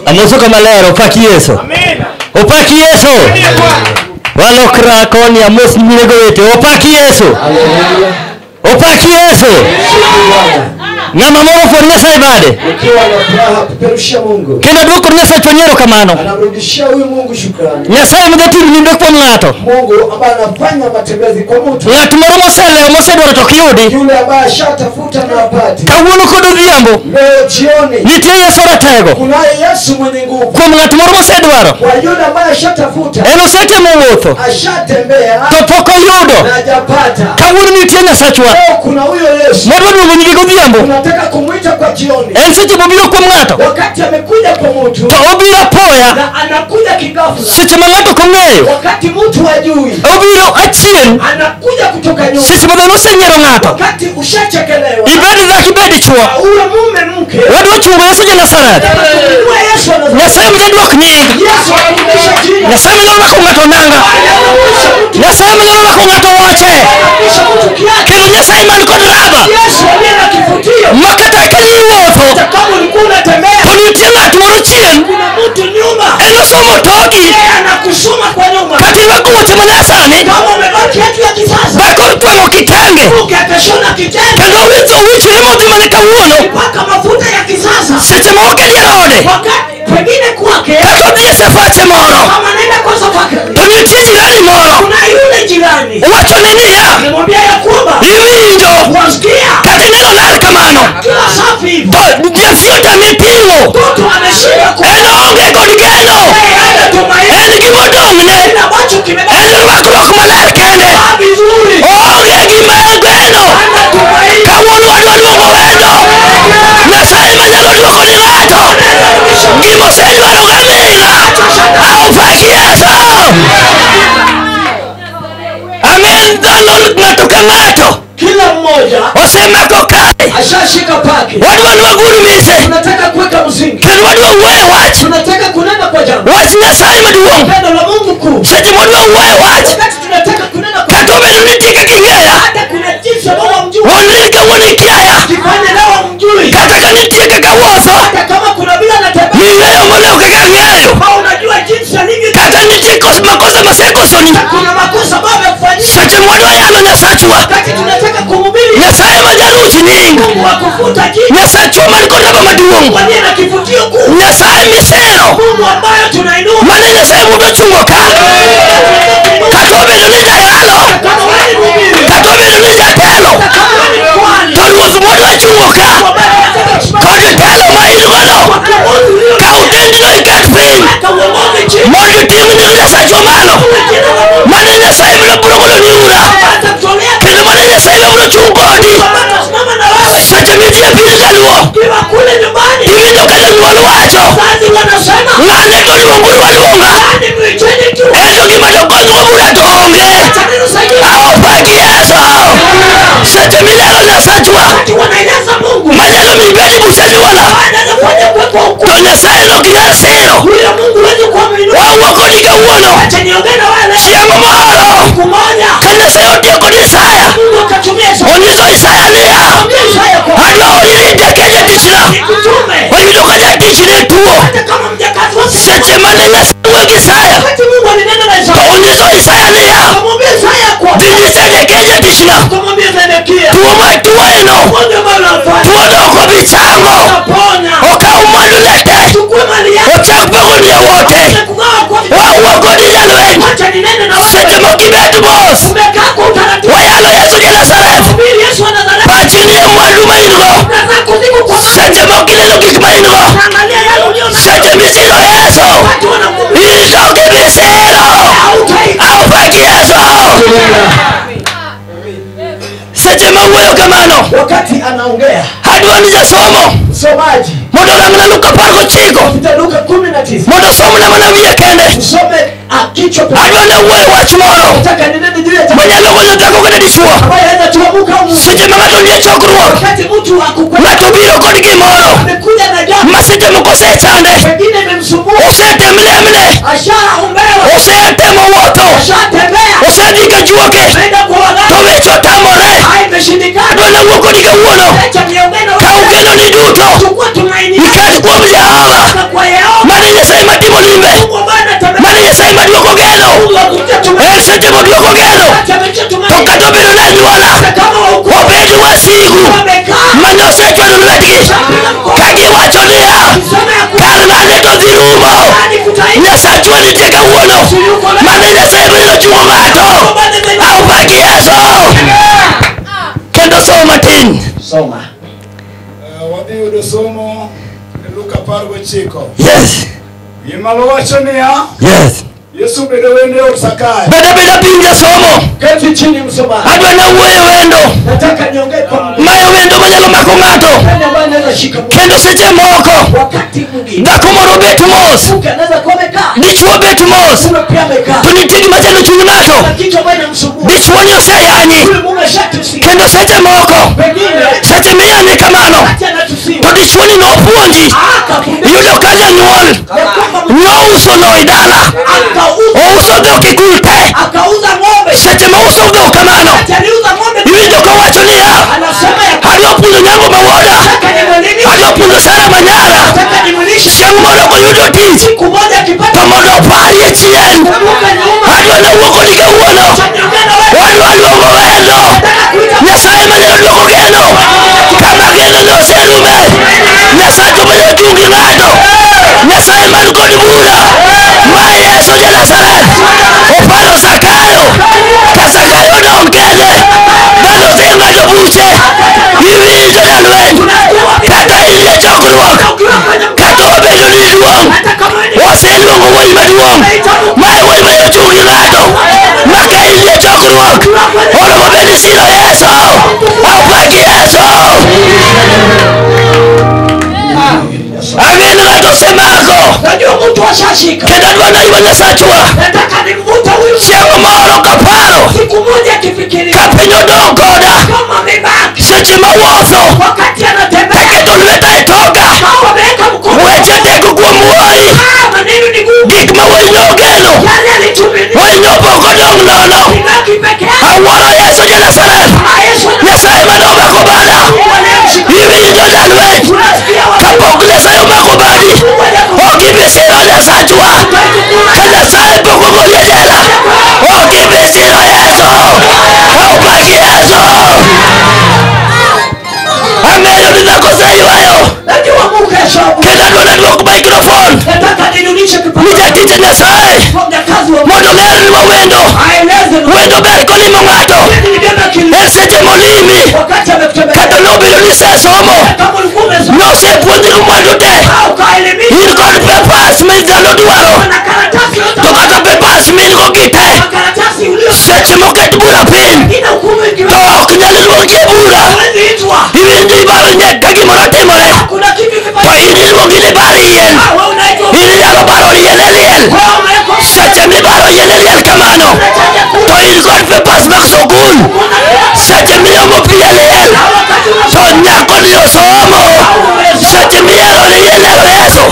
Amoso kama lero opak Yesu. Amina. Opak Yesu. Walokra koni amos nyimine wete. Opak Yesu. Haleluya. Opak Yesu. Ng'ama moro for Nyasaye bade. Ukiwa na furaha peperushia Mungu. Kendo duoko Nyasaye chonyero kamano. Anamrudishia huyu Mungu shukrani. Nyasaye madhatim limbe kuom ng'ato. Mungu ambaye anafanya matembezi kwa mtu. Ng'at moro moselewo mosedwaro to ok yudi. Yule ambaye ashatafuta na hapati. Kawuono kod odhiambo Leo jioni nitie Yesu ratego. kunaye Yesu mwenye nguvu. Kuom ng'at moro mosedwaro. Kwa yule ambaye ashatafuta, En osetemo wuotho ashatembea to pok oyudo. na hajapata. Kawuono nitie Nyasachwa. Leo kuna huyo Yesu. Modwa luongo nyinge godhiambo. Unataka kumwita kwa jioni. En seche mobiro kuom ng'ato Wakati amekuja kwa mtu to obiro apoya. na anakuja kighafla. Seche ma ng'ato ok ong'eyo. Wakati mtu hajui, Obiro achien. anakuja kutoka nyuma. Seche ma dhano osenyiero ng'ato. Wakati ushachekelewa, Ibed dhako ibed dichuo. uwe mume mke, Wadwa chungo Yesu ja Nazareth. kumwinua Yesu wa Nazareti. Nyasaye ma jaduok nying. Yesu anarudisha jina. Nyasaye manyalo rwako ng'ato nanga. Anarudisha mtu, Nyasaye manyalo rwako ng'ato wuoche. anarudisha mtu kiatu. Kendo Nyasaye man kod raba. Yesu aliye na kifutio. Ma kata ka iwuotho Hata kama ulikuwa unatembea, to nitie ng'at moro chien. kuna mtu nyuma, En osomo toki yeye anakusoma kwa nyuma. kata irwako wuoche manyasani Kama umevaa kiatu ya kisasa, ba koro twang'o kitenge mke akashona kitenge, kendo owinjo owichore modhi mana kawuono mpaka mafuta ya kisasa. seche moko ka dier ode Wakati pengine kwake, kata odhi e safache moro kama anaenda kwa safari, to nitie jirani moro kuna yule jirani owachone niya alimwambia ya kwamba iwinjo wasikia kata ineno ler kamano kila safi hivyo, to jafiota miting'o mtoto ameshinda ku en onge kod geno yeye hana tumaini, en gimodong'ne kile ambacho kimebaki en rwakruok maler kende vizuri, oonge gima ogeno hana tumaini. Kawuono wadwa luongo wendo Nyasaye manyalo duoko ni ng'ato gimosedwaro gaming'a aopak Yesu. Amin dhano ng'ato ka ng'ato Kila mmoja osemako kare ashashika pake. wadwa ni wagur mise Tunataka kuweka msingi, kendo wadwa wuoyo wach tunataka kunena kwa jambo, wach Nyasaye maduong' neno la Mungu kuu. seche mwadwa wuoyo wach Wakati tunataka kunena kwa kata obedo ni nitie kaka ing'eya hata kuna jinsi ambavyo hamjui, wuondri kawuono ikiaya jifanye leo hamjui, kata ka nitie kaka wuotho hata kama kuna vile anatembea, ning'eyo moloyo kaka ang'eyo kama unajua jinsi alivyo, kata nitie makosa masekosoni kuna makosa ambayo amekufanyia. seche mwadwa yalo Nyasachwa Wakati tunataka kumhubiri Nyasaye ma jaruch nying Mungu wa kufuta jina, Nyasachwa man kod raba maduong' Mungu aliye na kifutio kuu, Nyasaye misero Mungu ambayo tunainua, mane Nyasaye mudwa chungo ka kata obedo ni jayalo kama wewe ni mhubiri, kata obedo ni jatelo kama wewe ni mkwani, to ruoth mwadwa chungo ka ambaye unataka kusimama kod telo ma in godo kwa kiongozi ulio kaw tendino iket piny weka uongozi chini, mondo iting' nying Nyasachwa malo jina la Mungu mane Nyasaye biro biro goloni ura hata kutolea kendo mane Nyasaye biro chung' kodi ambaye atasimama na wewe seche mitie piny kaluo ukiwa kule nyumbani. tiwinjo ka jonyuol wacho Wazazi wanasema ng'ane to luonguru aluonga nani, mwiteni tu, en to gima dokonywa bura to onge atanisaidia. aopak Yesu seche milero Nyasachwa Wakati wanaeleza Mungu manyalo miyi bed buch anyuola anaweza kufanya kuwekwa hukumu, to Nyasaye nok nyal siro huyo Mungu huwezi kuamini. wawuok kodi kawuono Acha niongee na wewe leo. chieng' moro Siku moja ka Nyasaye otiyo kod Isaya Mungu akatumia Isaya, onyiso Isaya niya Mwambie Isaya kwa adwa ori rita jatichna nikutume, oyudo ka jatichne tuo hata kama mjakazi wake. seche mane Nyasaye wuoyo gi Isaya Wakati Mungu alinena na to Isaya, onyiso Isaya niya akamwambia Isaya kwa dhi nyis Zedekia jatichna akamwambia Zedekia, tuo ma tuoyeno ugonjwa ambao unafanya tuono ok obi chango utaponya, okaw mwandune te chukua mali yako ochak pogo ni yawuote kugawa kwa wawuok kodi jalweny acha ninene na wewe. seche moko ibet mos Umekaa kwa utaratibu, wayalo Yesu ja Nazareth hubiri Yesu wa Nazareti, pachi nie mwandu ma in go na zako ziko kwa mali, seche moko ineno gik ma in go angalia yale ulio nayo. seche misiro Yesu Watu wanakuhubiri, in to ok ibi siro hautaika. aopak Yesu seche mawuoyo kamano Wakati anaongea adwa ni jasomo msomaji, mondo orangna Luka 19 pita Luka 19 mondo osomna mana wiye kende usome kichwa pekee. adwa nawuoyo wach moro Nataka ninene juu ya jambo manyalo konyo dhako kata dichuo ambaye anaweza tuamuka au mume. seche ma ng'ato nie chokruok Wakati mtu akukwenda ng'ato biro kod gimoro amekuja na jambo ma seche moko osechande pengine imemsumbua, osetem lemne ashaombewa, osetemo wuotho ashatembea, osedhi ka juoke ameenda kwa to waganga, weche otamore haya imeshindikana. adwa nawuo kodi kawuono Acha niongee na kaw wewe, genoni duto chukua tumaini iket kuom Jehova lako kwa Yehova. moduogo geno to kata obedo ni anyuola obed wasigu mane osechwalo lwetgi ka giwacho niya kar ng'ane to dhi rumo. Nyasachwa nitie kawuono mane Nyasaye manyalo chungo ng'ato. Aupaki Yesu. Kendo somo matin. Soma. Wadhi yudo somo e Luka 19. Yes. Gimalo wacho niya, Yes. Yesu bedo wendo e od Zakayo. Beda beda piny jasomo. Keti chini msomaji. Adwa nawuoyo wendo. Nataka niongee kwa Mae wendo manyalo mako ng'ato. mtu ambaye anaweza shika mtu. Kendo seche moko Wakati mwingine dhako moro bet mos, mke anaweza kuwa amekaa, dichuo bet mos, mume pia amekaa, to nitie gima chando chuny ng'ato. na kitu ambayo inamsumbua Dichuo ni oseyanyi. yule mume ashatusiwa, Kendo seche moko pengine seche miyanye kamano hata anatusiwa, to dichuo ni nopuonji akafundishwa yudo ka janyuol ya kwamba nouso lo e dala akauza ouso dhok e kul te. akauza ng'ombe, Seche mouso dhok kamano ati aliuza ng'ombe, iwinjo kowacho niya anasema ya adwa puonjo nyango ma wuoda, nataka nimwelimishe, adwa puonjo Sara manyara. nataka nimwilishe. Chieng' moro koyudo tich Siku moja akipata to mondo oparie chien. kumbuka nyuma, Adwa nawuo kodi kawuono. ataniongea na wewe, Wadwa luongo wendo. nataka kuita Nyasaye manyalo duoko geno kama geno ne oserume. Nyasaye manyalo chungi ng'ato. Nyasaye man kod bura ma Yesu ja Nazareth oparo Zakayo ka Zakayo odong' kende. Dhano oseng'ado buche. Iwinjo jalweny kata in e chokruok ukiwa kwenye kata obedo ni iduong' hata kama wewe ni oseluongo wuoyi maduong' mae wuoyi manyalo chungi ng'ato ma ka in e chokruok onego bed ni siro Yesu. Apaki Yesu. Ang'e ni ng'ato osemako najua mtu ashashika, kendo adwa naywa Nyasachwa nataka nimvute huyu. chieng' moro kaparo Siku moja akifikiria ka piny odong' koda kama amebaki, seche mawuotho wakati anatembea taketo lweta e toka kama ameweka mkono, weche teko kuom wuoyi ah, maneno ni gumu, gik ma wuoyi nogeno yale alitumilia wuoyi nopok odong' nono. ibaki peke yake. Awuoro Yesu ja Nazareth. Ah, Yesu Nyasaye mane omako bada. anayemshika, Iwinjo jalweny tunasikia wa kapok Nyasaye omako badi ok ibi siro Nyasachwa. Ka Nyasaye pok ogoli e jela ok ibi siro Yesu. Opaki Yesu. Ang'eyo ni dhako oseywayo najua mke ashabu, kendo adwa naduok microphone nataka nirudishe ni kipawa jatich Nyasaye kwa mjakazi wa Mungu mondo olernwa wendo. aeleze Wendo ber kolimo ng'ato ni vyema kilimo en seche molimi wakati amekutembelea, kata nobedo ni isesomo kama ulikuwa umesoma nosepuonjri mwandu te au ukaelimishwa in kod papers ma dhano dwaro na karatasi yote, to kata papers ma in go gi te makaratasi ulio seche moket bura piny ina hukumu to ikiwa ok nyal luongi e bura. huwezi itwa, Iwinjo ibaro nyek ka gimoro timore kuna kitu to kifanyika, in iluongi ni bar yien. ah, wewe unaitwa In inyalo baro yien e liel. wewe umewekwa Seche mibaro yien e liel kamano unataja to kura, in kod papers mag sukul. kuna Seche miomo pi e liel na wakati to unasoma nyako ni osomo. Seche miero ni yien ero Yesu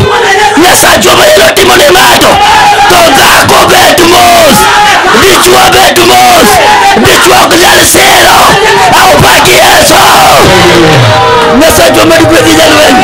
Nyasachwa manyalo timo ne ng'ato to dhako bet mos, dichuo bet mos, dichuo ok nyal siro. Aupaki Yesu. Nyasachwa med gwedhi jalweny.